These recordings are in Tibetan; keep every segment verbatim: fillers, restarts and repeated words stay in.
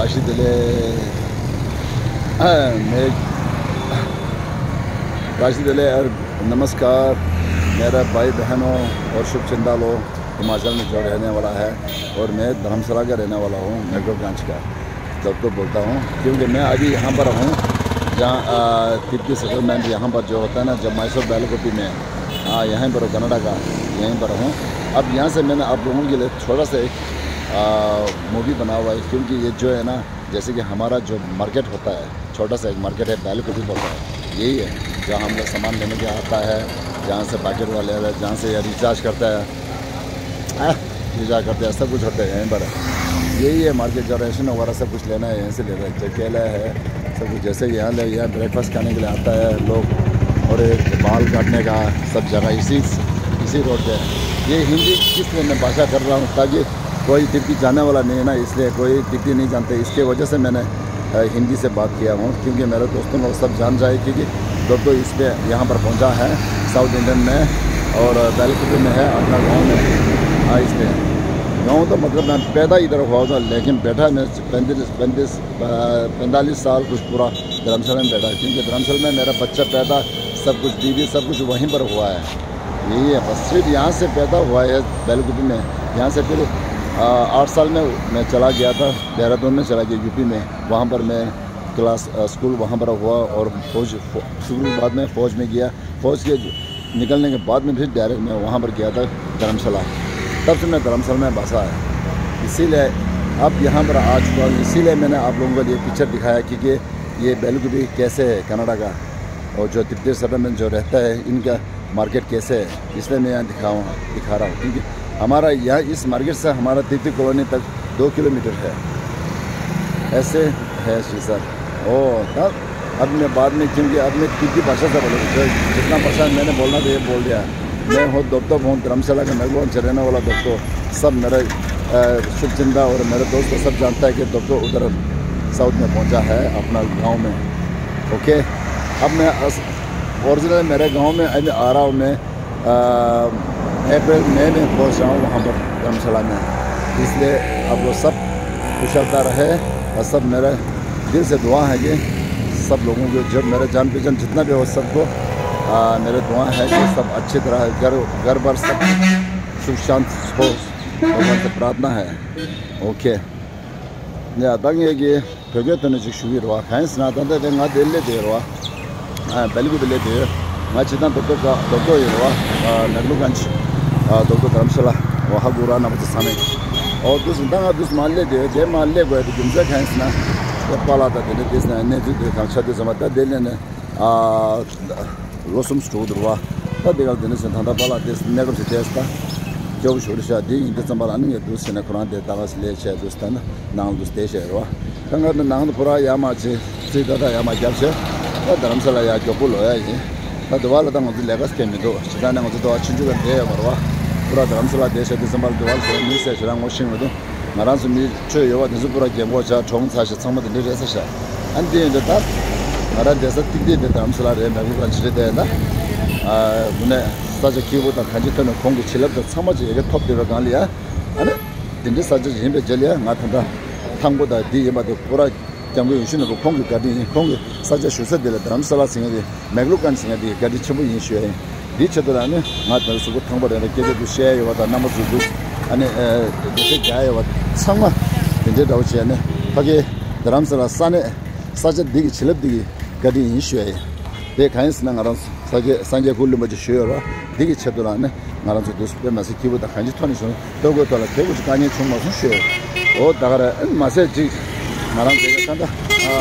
राशि दिले, मैं राशि दिले और नमस्कार मेरा भाई बहनों और शुभ चिंता लो, हिमाचल में जो रहने वाला है। और मैं धर्मशाला का रहने वाला हूँ, मैक्लोडगंज का। जब तो बोलता हूँ, क्योंकि मैं अभी यहाँ पर हूँ, जहाँ, आ, तिब्बती सेटलमेंट यहाँ पर जो होता है ना, जब मैसूर बैलकुपी में, हाँ, यहीं पर हूँ, कनाडा का, यहीं पर हूँ। अब यहाँ से मैंने आप लोगों के लिए थोड़ा सा एक, आ, मूवी बना हुआ है, क्योंकि ये जो है ना, जैसे कि हमारा जो मार्केट होता है, छोटा सा एक मार्केट है, बैलकुपी बोलता है, यही है, जहाँ हम लोग सामान लेने के आता है, जहाँ से पैकेट वाले, जहाँ से ये रिचार्ज करता है, हाँ, पूजा करते हैं, सब कुछ होता है यहीं पर। यही है मार्केट, जो राशन वगैरह सब कुछ लेना है, यहीं से लेना है। जो केला है, सब कुछ, जैसे यहाँ ले, यहाँ ब्रेकफास्ट खाने के लिए आता है लोग, और ये बाल काटने का सब जगह इसी, इसी रोड पे। ये हिंदी किस लिए मैं भाषा कर रहा हूँ, ताकि कोई तिब्बती जानने वाला नहीं है ना, इसलिए कोई तिब्बती नहीं जानते, इसके वजह से मैंने अ, हिंदी से बात किया हूँ, क्योंकि मेरे दोस्तों लोग सब जान जाए, क्योंकि दोस्तों इस पे यहाँ पर पहुँचा है, साउथ इंडियन में, और बैलकुपी में है, अपना गाँव में। हाँ, इसलिए गाँव तो मतलब मैं पैदा इधर हुआ था, लेकिन बैठा मैं पैंतीस, पैंतीस, अ, पैंतालीस साल कुछ पूरा धर्मशाला में बैठा, क्योंकि धर्मशाला में मेरा बच्चा पैदा, सब कुछ, बीवी, सब कुछ वहीं पर हुआ है। यही है बस, सिर्फ यहाँ से पैदा हुआ है बैलकुपी में। यहाँ से फिर, अ, आठ साल में मैं चला गया था, देहरादून में चला गया, यूपी में। वहाँ पर मैं क्लास, अ, स्कूल वहाँ पर हुआ और फौज, फौ-, स्कूल के बाद में फौज में गया। फौज के निकलने के बाद में फिर डायरेक्ट मैं वहाँ पर गया था, धर्मशाला। तब से मैं धर्मशाला में बसा है, इसीलिए अब यहाँ पर आ चुका हूँ। इसीलिए मैंने आप लोगों को ये पिक्चर दिखाया कि, कि ये बैलकुपी कैसे है कनाडा का, और जो तिब्बती सेटलमेंट जो रहता है, इनका मार्केट कैसे है, इसलिए मैं यहाँ दिखाऊँ, दिखा रहा हूँ, क्योंकि हमारा यहाँ इस मार्केट से हमारा तिब्बती कॉलोनी तक दो किलोमीटर है। ऐसे है सीसर। ओ, तब अब मैं बाद में, क्योंकि अब मैं तिब्बती भाषा से बोलूँ, जो जितना भाषा मैंने बोलना था, ये बोल दिया। मैं हूँ दोबदोब हूँ, धर्मशाला का मैक्लोडगंज रहने वाला दोबदोब। सब मेरे, अ, शुभचिंता और मेरे दोस्त को सब जानता है कि दोबदोब उधर साउथ में पहुँचा है, अपना गाँव में। ओके, अब मैं अस-, ओरिजिनल मेरे गांव में अभी आ रहा हूँ मैं, अ, अप्रैल, मई में पहुंच रहा हूँ वहाँ पर, धर्मशाला में। इसलिए आप लोग सब कुशलता रहे और सब मेरे दिल से दुआ है कि सब लोगों को, जब मेरे जान पहचान जितना भी हो, सबको, अ, मेरे दुआ है कि सब अच्छी तरह घर, घर पर सब सुख शांत हो, भगवान से प्रार्थना है। ओके। ཡ་ད་ངས་ཀྱི་བོད་སྐད་ཐོག་ནས་ཅིག་ཞུ་གི་རེད་བ། གང་ཡིན་ཟེར་ན་ད་ལྟ་དེ་ང་དེ་སླེབས་བསྡད་རེད་བ། ཨ་སྦེལ་ཀོབ་སླེབས་བསྡད་ཡོད། ང་སྤྱིར་བཏང་རྡོག་རྡོག་ག་རྡོག་རྡོག་ཡིན་རེད་བ། ཨ་མེག་ལུ་གན་ཇི། ཨ་རྡོག་རྡོག་དྷ་རམ་ཤ་ལ། འོ་ཧ་གོ་ར་ན་པ་ཚ་ས་ནས། འོ་དུས་ད་ང་དུས་མ་སླེབས་བསྡད་ཡོད། དེ་མ་སླེབས་དགོས་ཡ་དེ་རྒྱུ་མཚན་གང་ཡིན་ཟེར་ན། དེ་པཱ་ལགས་དང་དེ་འདྲ་དེ་ཟེར་ན་གནས་ཚུལ་དེ་གང་ཆགས་དུས་ཙམ་པ་ད་དེ་སླེབས་ནས། ཨ། ལོ་གསུམ་འགྲོ་གི་འདུག་བ། ད་འདི་ག་ལ་དེ་འདྲ་བྱས་ད་ལྟ་པཱ་ལགས་དེ་གནས་སྐབས་ཤིག་བསྡད་ད། སྐྱོ་པོ་ཞིག་རེད་ཤག་དེ་ཡིན་དུས་ཙམ་པ་ལ་ནི་ངས་འདུག་ཟེར་ནས་ཁོ་རང་དེ་ད་ག་སེ་ལས་བྱས་འདུག་ཟེར་ན་ནང་ལ་འདུག་བསྡད་བྱས་རེད་བ། ད་ང་ད་ནང་དུ་ཁོ་རང་ཡར་མར་བྱས་རྩིས་ད་ད་ཡར་མར་བརྒྱབ་བྱས། ད་རྡ་རམ་ས་ལ་ཡར་མགྱོགས་པོ་ལོག་ཡ་ཡིན། ད་དུ་བ་ལ་ད་ང་ཚོ་ལས་ཀ་སྐྱེལ་མི་འདུག་ཇི་ལྟར་ན་ང་ཚོ་དུ་བ་ཆུང་ཆུང་ལ་བསྡད་ཡོད་མ་རེད་བ། ཁོ་རང་རྡ་རམ་ས་ལ་བསྡད་བྱས་དུས་ཙམ་པ་ལ་དུ་བ་ལ་ཟེར་མི་ཟེར་ཞེ་དྲག་ངོ་ཤེས་མི་འདུག་ང་རང་ཚོ་མི་ཆོས་ཡོད་བ་དེ་ཚོ་པུ་ར་རྒན་གོག་ཆགས་གྲོངས་ཚར་ཤག་ཚང་མ་དེ་འདྲ་རེད་ས་ཤག་ཨ་ནི་དེ་ཡིན་དུས་ད་ང་རང་བསྡད་ས་ཏིག་ཏིག་དེ་དྷ་རམ་ས་ལ་རེད། མེག་ལུ་གན་ཇི་རེད་དེ་ད། ཨ་དངོས་གནས་ས་ཆ་སྐྱིད་པོ་དང་གང་ཅི་ཐོན་ནས་ཁོང་གི་བྱིན་རླབས་དང་ཚང་མ་ཅིག་ཡ་གི་ཐོབ་བསྡད་པའི་སྒང་ལ་ཡ། ཨ་ནི་དེ་འདྲའི་ས་ཆ་ཅིག་ཡིན་པའི་རྗེས་ལ་ཡ་ང་ད་ལྟ་ཐང་པོ་དང་དེ་ཡིན་པ་དེ་པུ་ར་སྐྱབས་མགོན་ཡིད་བཞིན་ནོར་བུ་ཁོང་གི་བཀའ་དྲིན་ཡིན། ཁོང་གི་ས་ཆ་ཞུ་ས་དེ་ལ་དྷ་རམ་ས་ལ་ཟེར་མཁན་དེ། མེག་ལུ་གན་ཟེར་མཁན་དེ་གི་བཀའ་དྲིན་ཆེན་པོ་ཡིན་ཞུ་ཡ་ཡིན། འདིའི་ཆེད་དུ་ལ་ནི་ང་དེ་གཟུགས་པོ་ཐང་པོ་རེད་ལ་སྐད་ཆ་དུ་བཤད་ཡ་ཡོད་པ་དང་རྣམ་པ་ཚོ་འདུག་ཨ་ནི་ཨེ་འདི་ཚེ་རྒྱག་ཡ་ཡོད་པ་ཚང་མ་དེ་འདྲའི་འདྲ་བོ་བྱས་ནས་ཕ་གི་དྷ་རམ་ས་ལ་ས་གནས་ས་ཆ་འདི་གི་བྱིན་རླབས་འདི་གི་བཀའ་དྲིན་ཡིན་ཞུ་ཡ་ཡིན། དེ་གང་ཡིན་ཟེར་ན་ང་རང་ཚོ་ས་སྐྱ་སངས་རྒྱས་སྐུ་གླིང་པ་ཅིག་ཞུས་ཡོད་ར། འདི་གི་ཆེད་དུ་ལ་ནི་ང་རང་ཚོ་འདུག་དཔེ་མ་སྲིད་སྐྱིད་པོ་དང་གང་ཅི་ཐོག་ནས་བྱུང་། ལྟོ་གོས་ཐོག་ལ་དེ་གུ་ཅིག་དཀའ་ངལ་བྱུང་མ་སོང་ཞུས། འོ་ད་ག་རེ་ཨ་ནི་མ་ཟད་ཅིག་ང་རང་ཚོ་ད་ལྟ་ཨ་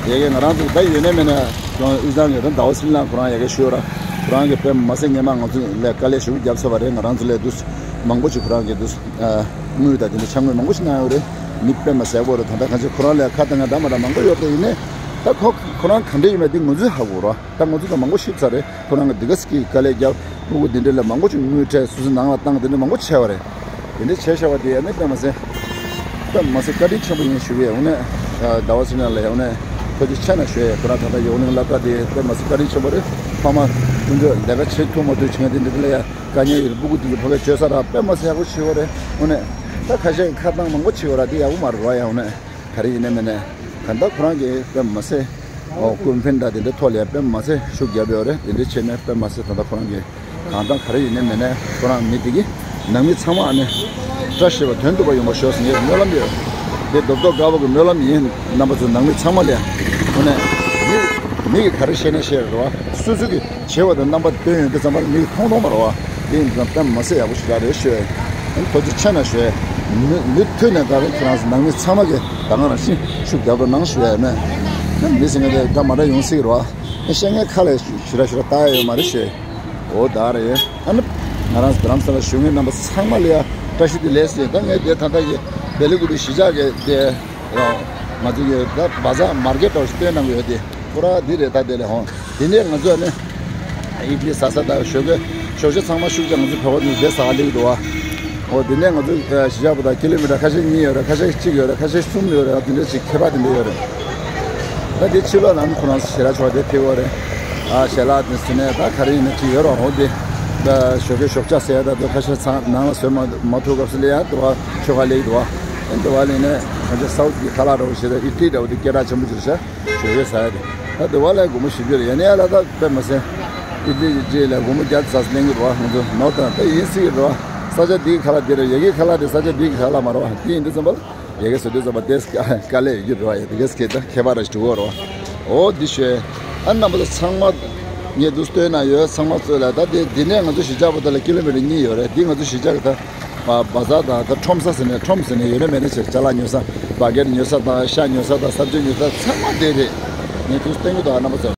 ཡ་གི་ང་རང་ཚོ་ད་ཡོད་ནས་མེད་ནས་ཀྱང་དབུས་གཙང་གི་ད་ཟླ་བ་ཚེ་རིང་ལགས་ཁོ་རང་ཡ་གི་ཞུས་ར། ཁོ་རང་གི་དཔེ་མ་སྲིད་སྔས་མ་ང་ཚོ་ལ་དཀའ་ལས་ཞེ་པོ་བརྒྱབ་ཚར་བ་རེད། ང་རང་ཚོ་ལས་འདུག་མང་པོ་ཅིག་ཁོ་རང་གི་འདུག་ཨ་དངུལ་དང་དེ་འདྲ་ཕྱག་དངུལ་མང་པོ་ཞིག་གནང་ཡོད་རེད། མི་དཔེ་མ་ཟད་པོ་རེད། ད་ལྟ་གང་ཅི་ཁོ་རང་ལས་ཁ་བཏང་ཡ་འདྲ་མ་འདྲ་མང་པོ་ཡོད་རེད། ཡིན་ནས་ད་ཁོ་ཁོ་རང་ག་འདྲ་ཡིན་མིན་འདི་ང་ཚོས་ཧ་གོ་ར། ད་ང་ཚོ་ད་མང་པོ་ཤེས་ཚར་རེད། ཁོ་རང་གི་འདི་ག་སི་གི་དཀའ་ལས་རྒྱབ། སྤུ་གུ་འདི་འདྲ་ལ་མང་པོ་ཅིག་དངུལ་སྤྲད། སོ་སོའི་ནང་ལ་བཏང་དེ་འདྲ་མང་པོ་བྱས་པ་རེད། དེ་འདྲ་བྱས་བཞག་པ་དེ་ཡང་ནི་དཔེ་མ་སྲིད་དཔེ་མ་སྲིད་བཀའ་དྲིན་ཆེན་པོ་ཡིན་ཞུ་གི་ཡོད་ནས། ཟླ་བ་ཚེ་རིང་ལགས་ཡོད་ནས་ཐུགས་རྗེ་ཆེ་གནང་ཞུ་ཡས། ཁོ་རང་ད་ལྟ་ཡོད་ནས་སློབ་གྲྭ་དེ་དཔེ་མ་སྲིད་བཀའ་དྲིན་ཆེན་པོ་རེད། ཕ་མ་ཀུན་སྤྱོད་ལས་ཀ་བྱེད་ཐུབ་མ་ཐུབ་བྱེད་མཁན་དེ་འདྲ་ལ་ཡ་དཀའ་ངལ་ཡོད་རེད། སྤུ་གུ་དེ་ཚོ་ཕ་གིར་བཅོལ་ས་རག་དཔེ་མ་སྲིད་ཡག་པོ་བྱས་པ་རེད། འོ་ནས་ད་ཁ་ཤས་ཁ་བཏང་མང་པོ་བྱས་པ་ར་དེ་ཡག་པོ་མ་རེད་ར་ཡ། འོ་ནས། ག་རེ་ཡིན་ནའི་མིན་ནའི་གང་ལྟར་ཁོ་རང་གིས་དཔེ་མ་ཟད་ཨོ་ཀུན་ཕན་དང་དེ་འདྲའི་ཐོག་ལ་དཔེ་མ་ཟད་ཤུགས་བརྒྱབ་ཡོད་རེད། དེ་འདྲའི་བྱས་ནས་དཔེ་མ་ཟད་ད་ལྟ་ཁོ་རང་གིས་གང་ལྟར་ག་རེ་ཡིན་ནའི་མིན་ནའི་ཁོ་རང་མི་དེ་གིས་ནང་མི་ཚང་མ་ནི་བཀྲ་ཤིས་པ་དོན་སྒྲུབ་པ་ཡོང་བ་ཤོག་ཟེར་ངས་སྨོན་ལམ་ཡོད། དེ་རྡོབ་རྡོབ་དཀར་པོ་གི་སྨོན་ལམ་ཡིན། རྣམ་པ་ཚོ་ནང་མི་ཚང་མ་ལ་ཡ། ཁོ་ནས་མི་མི་གིས་ག་རེ་བཤད་ན་བཤད་རེད་བ། སོ་སོ་གི་བྱས་པ་དང་རྣམ་པ་སྟོན་ཡོང་དུས་ཙམ་པར་མིག་མཐོང་མཐོང་མ་རེད་བ། དེ་ཡིན་ཙང་དཔེ་མ་ཟད་ཡག་པོ་ཞེ་དྲག་རེད་ཤོད། ཨ་ནི་ཐུགས་རྗེ་ཆེ་གནང་ཞུ། མུ་མུ་མཐུད་ནས་ད་རེས་ཁྱེད་རང་ཚོ་ནང་མི་ཚང་མ་གིས་ད་ག་རང་བཞིན་ཤུགས་རྒྱབ་རོགས་གནང་ཞུ་ཡ་ཡིན། ཨ་ནི་མི་ཟེར་མཁན་དེ་འདྲ་མ་འདྲ་ཡོང་སྲིད་རེད་བ། ཨ་བཤད་མཁན་ཁ་ལ་ཞུ་ར་ཞུ་ར་ལྟ་ཡ་ཡོད་མ་རེད་ཤོད། འོ་ད་རེད། ཨ་ནི་ང་རང་ཚོ་རྡ་རམ་ས་ལ་བཞུགས་མཁན་རྣམ་པ་ཚང་མ་ལ་ཡ་བཀྲ་ཤིས་བདེ་ལེགས་ཟེར། ད་ངས་དེ་ད་ལྟ་གི་བེ་ལི་ཀུ་པེ་གཞིས་ཆགས་ཀྱི་དེ་ང་ཚོ་གི་ད་བ་ཛ་མར་ཀེ་ཊི་འདྲ་བོ་ཞིག་སྟོན་གནང་གི་ཡོད་དེ། ཁོ་ར་འདི་རེད། ད་དེ་ལས་ཧོང་དེ་ནས་ང་ཚོ་ནི་ཨི་ཏི་ལི་ཟ་ས་དང་ཞོགས་ཀས་ཞོགས་ཇ་ཚང་མ་ཤུགས་ཆེ་ང་ཚོ་བོད་པ་ཚོ་དེ་ཟ་ག་སླེབས་འདུག་བ། ཧོ་དེ་ནས་ང་ཚོ་གཞིས་ཆགས་པ་དང་ཀི་ལོ་མི་ཊར་ཁ་ཤས་གཉིས་ཡོད་རེད། ཁ་ཤས་གཅིག་ཡོད་རེད། ཁ་ཤས་གསུམ་ཡོད་རེད། དེ་འདྲ་ཅིག་ཁྱད་པར་དེ་འདྲ་ཡོད་རེད། ད་དེ་ཕྱི་ལོགས་ལ་ནི་ཁོ་རང་ཚོ་ཞལ་ལག་མཆོད་པ་དེ་ཕུལ་བ་རེད། ཨ་ཞལ་ལག་དེ་ཟིན་ནས་ད་ག་རེ་ཡིན་ན་ཅིག་ཡོད་རེད། ཧོ་དེ་ད་ཞོགས་ཀས་ཞོགས་ཇ་ཟས་ད་དེ་ཁ་ཤས་ཚང་ནང་ལ་བཟོས་མ་མ་ཐུབ་སྐབས་སུ་ལ་ཡ་དེ་བ་མཆོད་ཁང་སླེབས་འདུག་བ། དེ་བ་ལ་ནས་ང་ཚོ་སའུ་ཐི་གི་ཁ་ལག་འདྲ་བོ་ཞིག་ད་ཨི་ཏི་ལི་འདྲ་བོ་དེ་སྐད་གྲགས་ཆེན་པོ་ཅིག་རེད་ཤག་ཞོགས་ཀས་ཟ་ཡ་དེ། ད་དེ་བ་ལ་སྒོར་མོ་བཞི་བཅུ་རེད། ཡ་ནས་ཡ་ལ་ད་དཔེ་མ་ཟད་ཨི་ཏི་ལི་ཅིག་ལ་སྒོར་མོ་བརྒྱ་ཙམ་ལེན་གི་རེད་བ། ང་ཚོ་ནོར་དང་ད་ཡིན་སྲིད་གི་རེད་བ། ས་ཆ་འདི་གི་ཁ་ལག་འདི་རེད། ཡ་གི་ཁ་ལག་དེ་ས་ཆ་འདི་གི་ཁ་ལག་མ་རེད་བ། དེ་ཡིན་དུས་ཙམ་པ་ལ་ཡ་གི་བཟོ་དུས་ཙམ་པ་དེ་དཀའ་ལས་ཡོད་ཀྱི་རེད་བ། ཡ་དེ་གས་ཁེ་ད་ཁྱད་པར་ར་ཞིག་འགྲོ་གི་རེད་བ། འོ་འདི་ཤོད། ཨ་རྣམ་པ་ཚོ་ཚང་མ་ངས་འདུག་སྟོན་ན་ཡོད། ཚང་མ་ཚོ་ལ་ད་དེ་འདི་ནས་ང་ཚོ་གཞིས་ཆགས་པ་དེ་ལ་ཀི་ལོ་མི་ཊར་གཉིས་ཡོད་རེད། འདི་ང་ཚོ་གཞིས་ཆགས་ཀྱི་ད་བ་ཛ་དང་ད་ཁྲོམ་ས་ཟེར་ནས་ཁྲོམ་ཟེར་ནས་ཡོད་ན་མེད་ན་ཆེར་ཅ་ལག་ཉོ་ས་བ་གེ་ཊི་ཉོ་ས་དང་ཤ་ཉོ་ས་དང་སབ་ཇི་ཉོ་ས་ཚང་མ་དེ་རེད། ངས་འདུག་སྟོན་གི་འདུག་ཨ་རྣམ་པ་ཚོ།